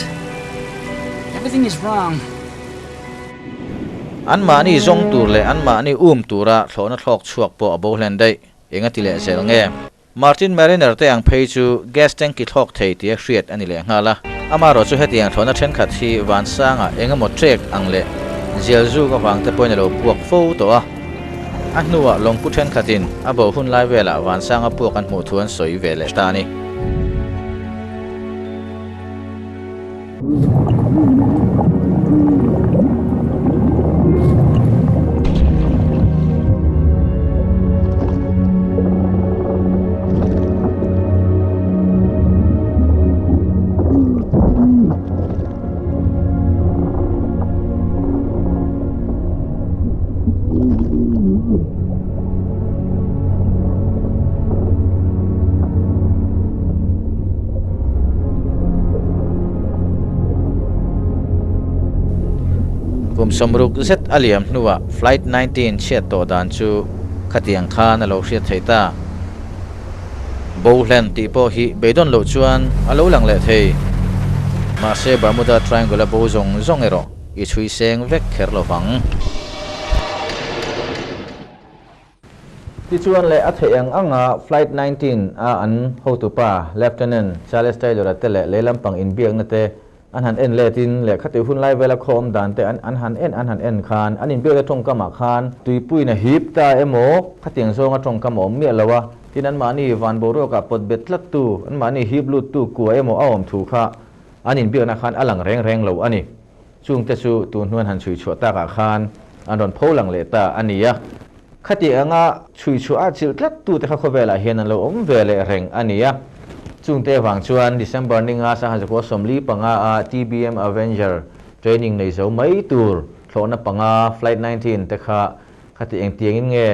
Everything is wrong. Anmahni zawng tur leh anmahni um tura thlawhna thlawk chhuak pawh a bo hlen daih. Eng a ti leh zel nge? Martin Mariner te ang phei chu gas tank-i thlawk thei tia hriat a ni leh nghal a. Amaherawh chu hetiang thlawhna thenkhat hi vansangah eng emaw trek ang leh zial zuk avang te pawhin a lo puak fo tawh a. A hnuah lawngpu thenkhatin a bo hun lai velah vansanga puak an hmuh thu an sawi ve leh ta a ni. Kum sawmruk zet a liam hnuah Flight 19 chhiat tawh dan chu khatiang khan a lo hriat theih ta. Bo hlen tih pawh hi beidawn loh chuan a lo lang leh thei. Mahse Bermuda Triangle a bo zawng zawng erawh i chhui seng vek kher lo vang. Tichuan leh a theih ang anga Flight 19 a an hotupa Lieutenant Charles Taylor-a te leh lei lampang inbiakna te an han en letin leh khati hun lai vela khaw awm dan te an an han en an han en khan an inbiakna tawngkamah khan tuipuiin a hip ta emaw khatiang zawnga tawngkam a awm miah lo a, tin anmahni van boruakah pawt bet tlattu, anmahni hip luttu kua emaw a awm thu kha an inbiakna khan a lang reng reng lo a ni. Chungte chu tun hnuan han chhui chhuah takah khan an rawn pho lang leh ta a ni a. Khati anga chhui chhuah a chilh tlat tute kha khawvelah hian an lo awm ve leh reng a ni a. Chungte avang chuan December ninga sangha zakua 45 a TBM Avenger training nei zo mai tur thlawhna panga Flight 19 te kha khati engtiangin nge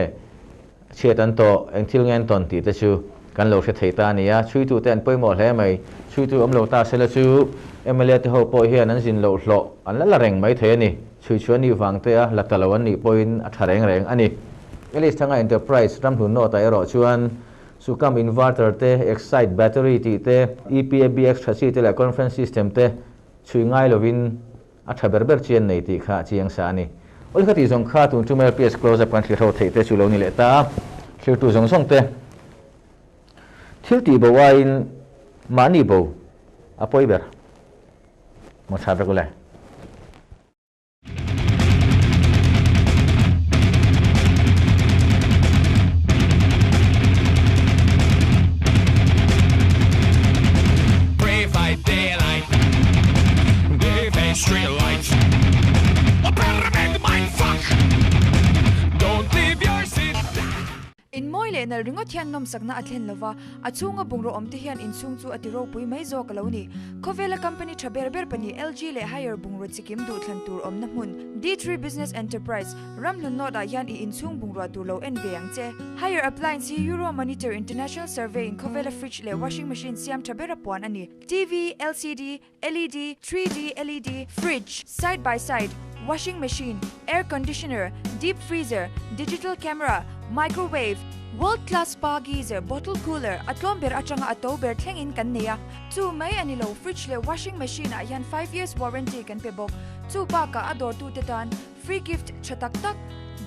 chhiat an tawh, eng thil nge an tawn tih te chu kan lo hre thei ta a ni a. Chhuitu te an pawimawh hle mai. Chhuitu awm lo ta sela chu MLA te ho pawh hian an zin loh hlawh an la la reng mai thei a ni. Chhui chu an nih vang te a la ta lo an nih pawhin a tha reng reng a ni. Alice Thanga Enterprise ramhlun nawtah erawh chuan Sukam inverter te, Exide battery tih te, EPABX tha chi te leh conference system te chhui ngai lovin a tha ber ber chian nei tih kha a chiang sa a ni. Awle kha tih zawng kha tun chu LPS close up kan thlir ho theih te chu lo ni leh ta a, thlirtu zawng zawng te thil tih bo aiin mahni bo a pawi ber. Maw tha vek ule. In moi mawi leh nalh ringawt hian nawmsakna a thlen lova, a chhunga bungraw awm te hian inchhung chu a ti ropui mai zawk a lo ni. Khawvela company tha ber ber pahnih LG leh Haier bungraw chikim duhthlan tur awmna hmun D three Business Enterprise, Ramhlun North ah hian i inchhung bungrua tur lo en ve ang che. Haier Appliance hi Euromonitor International Survey in khawvela fridge leh washing machine siam tha bera puan a ni. TV, LCD, LED, 3D LED, fridge, side by side, washing machine, air conditioner, deep freezer, digital camera, microwave, world class spa geyser, bottle cooler, a tlawm ber atanga a to ber thlengin kan nei a. Chu mai a ni lo, fridge leh washing machine ah hian 5 years warranty kan pe bawk. Chu bakah a dawrtute tan free gift tha tak tak,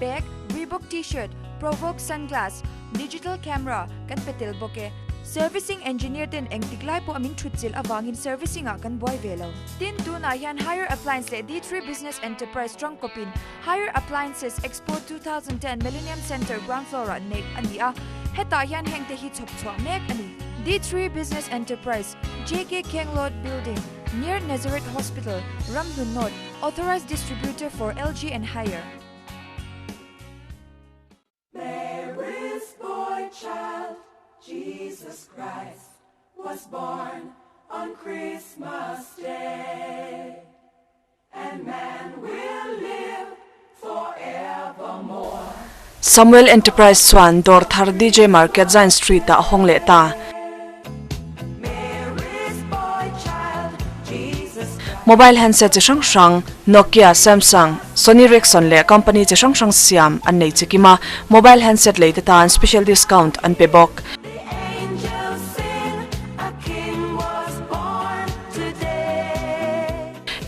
bag, Reebok t-shirt, Provogue sunglass, digital camera kan pe tel bawk e. Servicing engineer ten engtik lai pawh min thut chilh avangin servicing ah kan buai ve lo. Tin, tunah hian Haier Appliance leh D three Business Enterprise tangkawpin Haier Appliances Expo 2010 Millennium Centre ground floor ah neih a ni a, hetah hian hengte hi chhawp chhuah mek a ni. D three Business Enterprise, JK Khenglawt Building, near Nazareth Hospital, Ramhlun North, Authorized distributor for LG and Haier. Mary's boy child, Jesus Christ, was born on Christmas Day. And man will live forevermore. Samuel Enterprise chuan dawr thar DJ Market Zion Street ah a hawng leh ta. Mobile handset chi hrang hrang, Nokia, Samsung, Sony Ericsson leh company chi hrang hrang siam an nei chi kim a, mobile handset lei te tan special discount an pe bawk.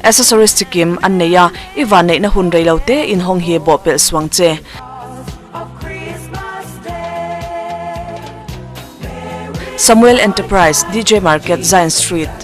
Accessories chi kim an nei a, i vanneihna hun rei lo te inhawng hi bawhpelh suang che. Samuel Enterprise, DJ Market, Zion Street.